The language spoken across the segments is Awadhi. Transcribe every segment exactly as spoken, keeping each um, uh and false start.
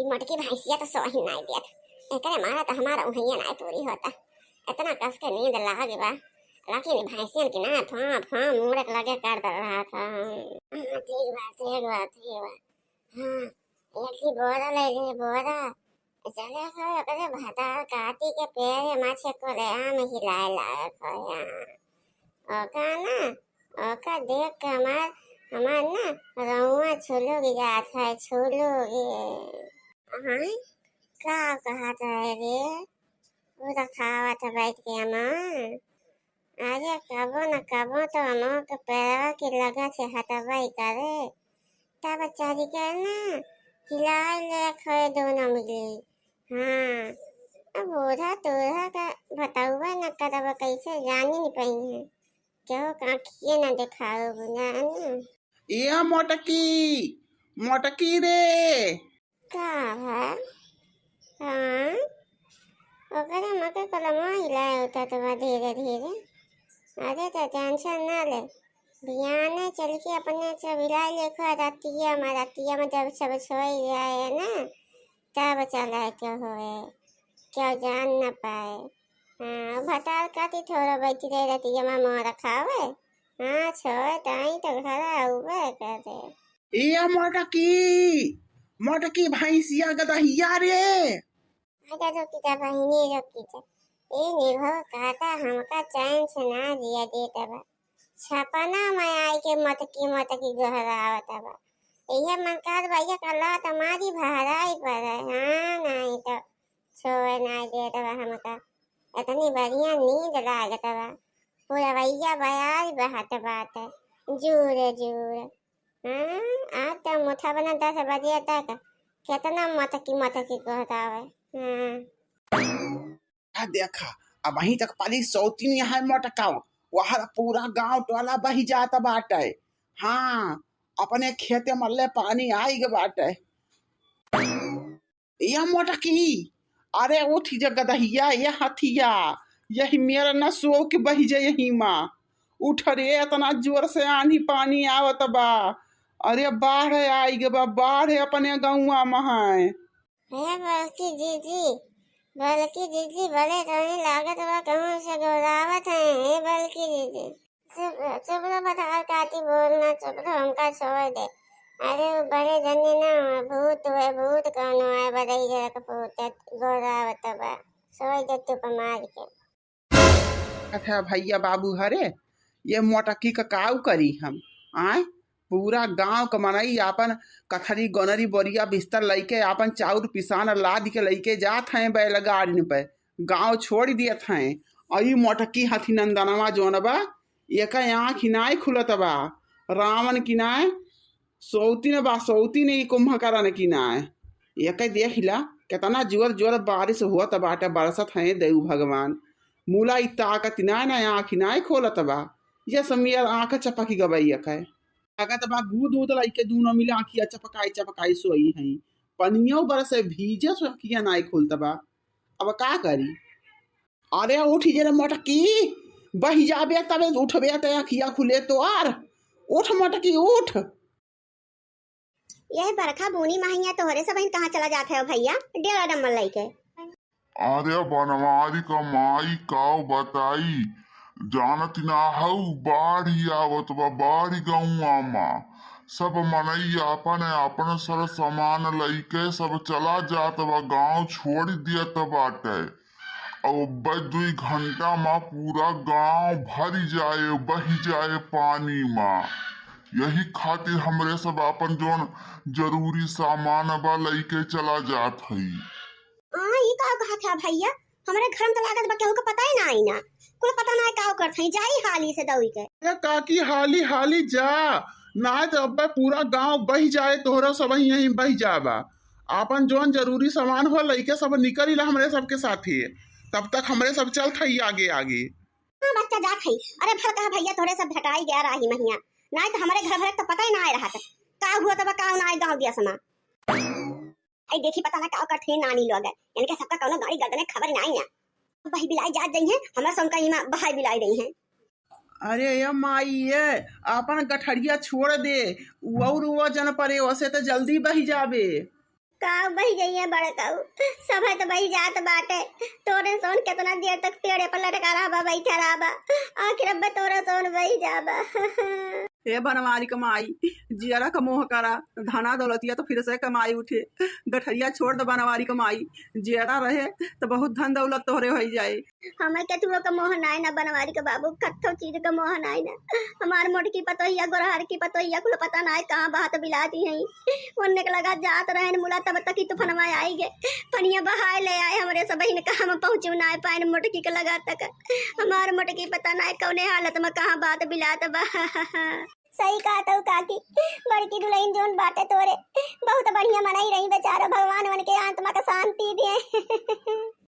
मोटकी भैंसिया तो सोही नाई देत, एकरे मारे तो हमार उहैया नाई पूरी होता। इतना कस के नींद लागे बा, लेकिन भैंसियन की ना फां फां मूड़े के लगे कर दे रहा था। हाँ, ठीक बा, ठीक बा, ठीक बा। हाँ, एक ही बोरा ले ले, बोरा। चले हो ओकरे भतार काटी के पेड़ माछे को ले आम हिलाए लायक हो यहाँ। ओका ना, ओका देख के हमार, हमार ना रउआ छुलुक जात है, छुलुक। हाँ, का कहत है रे? उ तो खावत है बैठ के अमवा। अरे कबो न कबो तो अमवा के पेड़वा के लगा से हटबई करे। तब चढ़ के ना हिलाए ले खोए दोनों मिली। हाँ, अब बूढ़ा तूढ़ा का भतउआ न करब, कैसे जानी न पइहें। केहू के आँखिए न देखाओ बुझा न। ए मोटकी, मोटकी रे। का है? हाँ, ओकरे मके कलमवा हिलाए उठत बा धीरे धीरे। अरे तो टेंशन ना ले, बिहाने चल के अपने से बिलाई लेखा रतिया में, रतिया में जब सब सोई जाए ना, तब चले के होए, केहू जान न पाए। हाँ, भतार काटी थोड़ा बैठी रहे रतिया में मोर खावे। हाँ, छोए ताई तो घर आउबे करे। ए मोटकी, मोटकी भैंसिया गदहिया रे। अरे रुकी जा बहिनी, रुकी जा। ए निभो काटा हमका चैन से ना जिया देत बा। छपना में आई के मटकी मटकी गोहरावत बा। इहे मन कर बा, इहे कल्ला त मारी भराई पड़े। हाँ, नहीं तो छोए नहीं देत बा हमका। इतनी बढ़िया नींद लागत बा। पुरवैया बयार बहत बाटे। जूरे जूरे। हाँ, आज तो मुठा बना दस बजे तक कितना मटकी मटकी गोहरावे। हाँ। आ देखा, अबहीं तक पाली सौतीन यहाँ मटकावा, वहाँ पूरा गांव टोला बही जात बाटे। हाँ, अपने खेते मल्ले पानी आइग बाटे। या मोटकी, अरे उठ जा गदहिया, या हथिया, यही मेर न सो के बही जा यही मा। उठ रे, इतना जोर से आन्ही पानी आवत बा। अरे बाढ़ आइग बा, बाढ़ अपने गौवा मा है। हे बड़की जीजी, बड़की जीजी, बड़े तोहनी लागत बा कहूँ से गोहरावत हैं। हे बड़की जीजी, चुप, चुप रह भतार काटी, बोल ना, चुप रह, हमका छोड़ दे। अरे वो बड़े जने ना हुए, भूत हुए, भूत कौन हुए, बड़े जरा के पूछत गोहरावत बा, छोड़ दे चुप मार के। अच्छा भैया बाबू हरे, ये मोटकी का काऊ करी हम? आय, पूरा गांव क मनई आपन कथरी गोनरी बोरिया बिस्तर लइके आपन चाउर पिसान लाद के लइके जात हैं बैलगाड़िन पे, गांव छोड़ दियत हैं। अई मोटकी हथी नंदनवा जौन बा, एका आँखी नाय खुलत बा। रावण की नाय सौतीन बा, सौतीन ई कुंभकर्ण की नाय। एके देखिला, केतना जोर जोर बारिश होत बाटे, बरसत हैं देव भगवान। मुला ई ताकत नाय, ना आँखी नाय खोलत बा। ये समियर आँख चपकी गबई एके। लागत बा गूद उद लइके दूनो मिला आँखिया चपकाई चपकाई सोई हैं। पनियो बरसे भीजे सो आँखिया नाय खोलत बा। अब का करी? अरे उठ जे रे मोटकी, बही जाबे तबे उठबे ते आँखिया खुले तोर। उठ मोटकी उठ। यह बरखा बूनी महिया तोहरे सबहिन कहाँ चला जात है भैया, डेरा डम्मल लइके? अरे बनवारी क माई काव बताई, जानत ना हऊ बाढ़ी आवत बा, बाढ़ी गौवा मा। सब मनई आपन आपन सर सामान लइके सब चला जात बा, गांव छोड़ दियत बाटे। अब बस दुई घंटा मा पूरा गांव भरी जाए, बही जाए पानी मा। यही खातिर हमरे सब आपन जौन जरूरी सामान बा लइके चला जात हई। आ, ई का कहत है भैया? हमरे घर में तो लागत बा केहू के पता ही ना आई ना। कुल पता ना का करत हई, जाई हाली से दौड़ी के। अरे काकी हाली हाली जा, ना तो अब्बे पूरा गांव बही जाए, तोहरा सब यहीं बही जाबा। आपन जौन जरूरी सामान हो लइके सब निकल ला हमरे सबके साथे, तब तक हमरे सब चलत हई आगे आगे। हाँ बच्चा जात हई। अरे भल कहा भैया तोहरे सब भेटाई गया राही महिया, नाय तो हमरे घर भरे तो पता ही ना आए रहत का हुआ तब का ना आए गाँव दिया समा। आई देखी पता ना का करत हई नानी लोग, इनके सबका कौनो गाड़ी गर्दने खबर ना आई ना। बही बिलाई जात जई हैं, हमरा सब उनका इमा बहाई बिलाई दई हैं। अरे ये माई ये, आपन गठरिया छोड़ दे, उ और वो जन परे, ओसे तो जल्दी बही जाबे। काउ बहि जइहें बड़काऊ, सभे त बहि जात बाटे। तोरे सोन केतना देर तक पेड़े पर लटका रहबा, बैठा रहबा, आखिर अब्बे तोरे सोन बहि जाबा। हे बनवारी क माई, जियरा क मोह करा, धना दौलतिया त फिर से कमाई उठे। गठरिया छोड़ द बनवारी क माई, जियरा रहे त बहुत धन दौलत तोहरे होइ जाए। हमें केथुओ क मोह नाय ना बनवारी क बाबू, कत्थो चीज क मोह नाय ना। हमार मोटकी पतोहिया, गोरहर की पतोहिया, कुल पता नाय कहाँ बहत बिलाती हैं। ओन्ने के लगा जात रहेन मुला, तब तक ही तूफनवा आई गे। पनिया बहाए ले आए, हमरे सब बहिन का हम पहुँचू नाय पाएन मोटकी के लगा तक। हमार मोटकी पता नाय कौने हालत में कहाँ बात बिलात बा। सही कहत हऊ काकी, बड़की दुलहिन जौन बाटे तोरे, बहुत बढ़िया मनई रही बेचारा, भगवान उनके आत्मा का शांति दिए।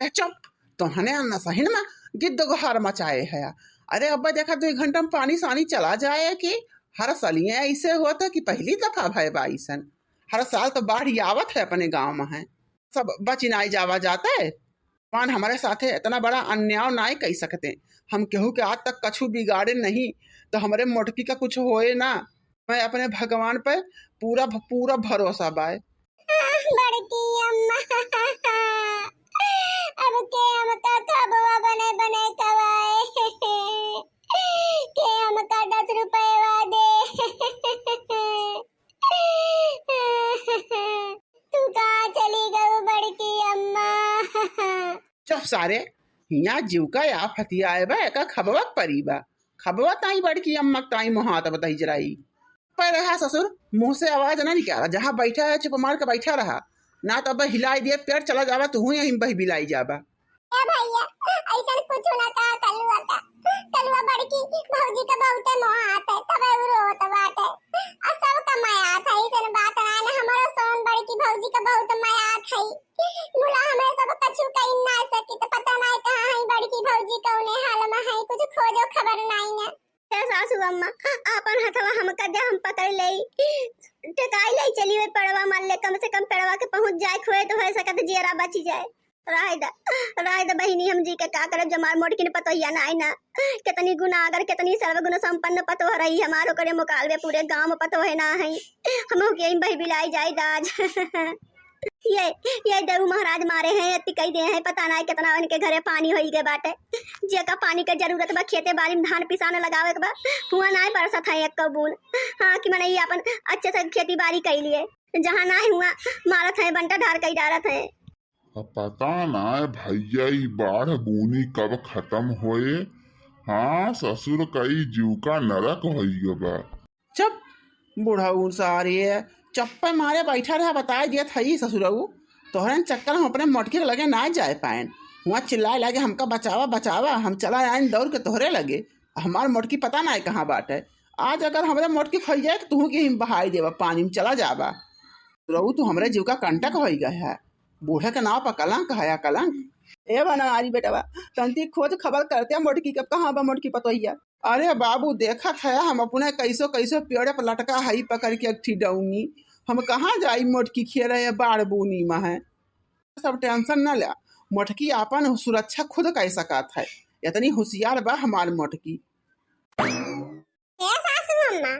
ए चुप, तोहने अन्ना सहिन मा गिद्द गोहार मचाए है। अरे अब्बा देखा, दो घंटा में पानी सानी चला जाए कि हर साल ये ऐसे होत है कि पहली दफा भय बा अइसन। हर साल तो बाढ़ ही आवत है अपने गाँव में है, सब बच नाई जावा जाता है। भगवान हमरे साथे इतना बड़ा अन्याय नाई कई सकते। हम केहू के आज तक कछु बिगाड़े नहीं, तो हमरे मोटकी का कुछ होए ना। मैं अपने भगवान पे पूरा भ-, पूरा भरोसा बाय। बड़की अम्मा, अब के हमका खबवा बने बने खवाए, के हमका दस रुपयवा दे। तू कहाँ चली गऊ बड़की अम्मा? चुप सारे, हियाँ जीव का आफतिया आए बा, एका खबवा क परी बा। खबवा ताई बड़की अम्मा क ताई मोहात बताई जराई। पर रहा ससुर, मुँह से आवाज ना निकाला, जहाँ बैठा है चुप मार के बैठा रहा, ना तो अब हिलाई दिए पेड़ चला जावा, तू यहीं बहि बिलाई जाबा। ए भैया, ऐसन कुछ ना कहा कलुआ का। कलुआ बड़की भौजी का बहुते मोहात है, तबे उ रोत बाटे। आ सब कमायात है, ऐसन बात ना है, हमरो सोन बड़की भौजी का बहुत मयात है। मुला हमें सब कछु कही ना सकी, तो पता ना कहाँ है बड़की भौजी, कौने हाल में है, कुछ खोजो खबर नहीं ना। ए सासू अम्मा, आपन हथवा हमका दे, हम पकड़ लेई, टेकाई लेई, चली वही पेड़वा मार ले, कम से कम पेड़वा के पहुँच जाए, खोए तो हो सकत जियरा बची जाए। राय दा, राय दा बहिनी, हम जी के का करब, जो हमार मोटकिन पतोहिया ना आई ना। कितनी गुनागर, कितनी सर्वगुण संपन्न पतोह रही हमार, ओकरे मुकाबले पूरे गाँव में पतोह ना है। हम के बहि बिलाई जाई दाज। ये, ये देऊ महाराज मारे हैं, अति कही दे हैं, पता ना कितना उनके घरे पानी होई गए बाटे। जेका पानी के जरूरत बा, खेते बाड़ी में धान पिसान लगावे के बा, हुआ ना बरसत है एक बूंद। हाँ, कि मने ये अपन अच्छे से खेती बाड़ी कई लिए, जहाँ ना हुआ मारत है, बंटा धार कई डारत है। अब पता ना भैया, ई बाढ़ बूनी कब खत्म होए। हाँ, ससुर कई जीव का नरक होई गबा। चुप, बुढ़ऊ सारे, चप्पे मारे बैठा रहा, बताए दियत हई ससुरऊ, तोहरन चक्कर हम अपने मोटकी के लगे ना जाए पाएन। हुआ चिल्लाए लगे, "हमका बचावा, बचावा, हम चला आएन दौड़ के तोहरे लगे, हमार मोटकी पता ना है कहाँ बाटे।" आज अगर हमरे मोटकी खोई जाए तो तुहू के हम बहाई देबा, पानी में चला जाबा। ससुरऊ, तू हमरे जीव का कंटक होई गए है, बूढ़े के नाव पर कलंक है, या कलंक। ए बनवारी बेटवा, तंती खोज खबर करते मोटकी के, कहाँ बा मोटकी पतोहिया? अरे बाबू, देखत है हम अपने कैसो कैसो पेड़ पर लटका हई पकड़ के एक ठी डौंगी। हम कहाँ जाई मोटकी खेले ये बाढ़ बूनी में है। सब टेंशन न ल्या, मोटकी आपन सुरक्षा खुद कर सकत है, इतनी होशियार बा हमार मोटकी। हे सासू अम्मा,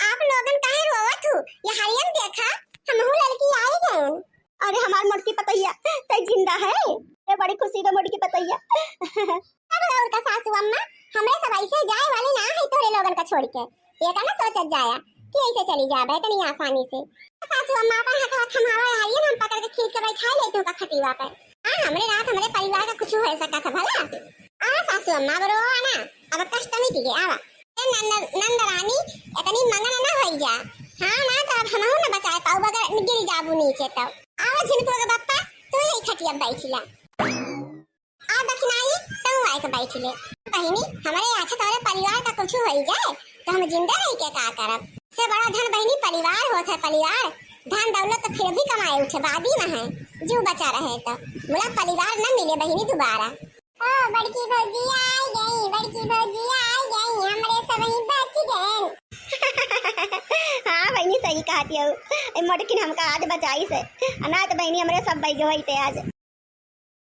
आप लोगन काहे रोवत हो? ये हरियन देखा, हमहू लड़की आई गए। अरे हमार मोटकी पतैया, तै जिंदा है? ए बड़ी खुशी बा मोटकी पतैया। अब और का सासू अम्मा, हमरे सब ऐसे जाए वाली ना है तोरे लोगन का छोड़ के। ये का ना सोचत जाया कि ऐसे चली जाबे इतनी आसानी से। सासू अम्मा अपन हथवा थमावा हरियन, हम पकड़ के खींच के बैठा ले तू का खटिया पे। हाँ, हमरे रात हमरे परिवार का कुछ हो सकत है भला। आ सासू अम्मा, अब रोवा ना, अब कष्ट मिट गया, आवा। ए नंद, नंद रानी, इतनी मगन ना होई जा। हाँ ना, तो अब हमहू ना बचाए पाऊ, अगर गिर जाबू नीचे तब। आवा झिनकुआ के बप्पा, तू यही खटिया बैठ ला। आ दखिनाई, तू आए के बैठ ले। बहिनी, हमरे अच्छा तोरे परिवार का कुछ होई जाए, तो हम जिंदा रह के का करब? से बड़ा धन बहिनी परिवार होत है, परिवार। धन दौलत तो फिर भी कमाए उठे, बादी में है, जीव बचा रहे तो। मुला परिवार न मिले बहिनी दोबारा। ओ, बड़की भौजी आई गई, बड़की भौजी आई गई, हमरे सब ही बच गए। हाँ बहिनी, सही कहती हो, ए मोटकिन हमका आज बचाई से, अनाथ बहिनी हमरे सब बैग होई थे आज।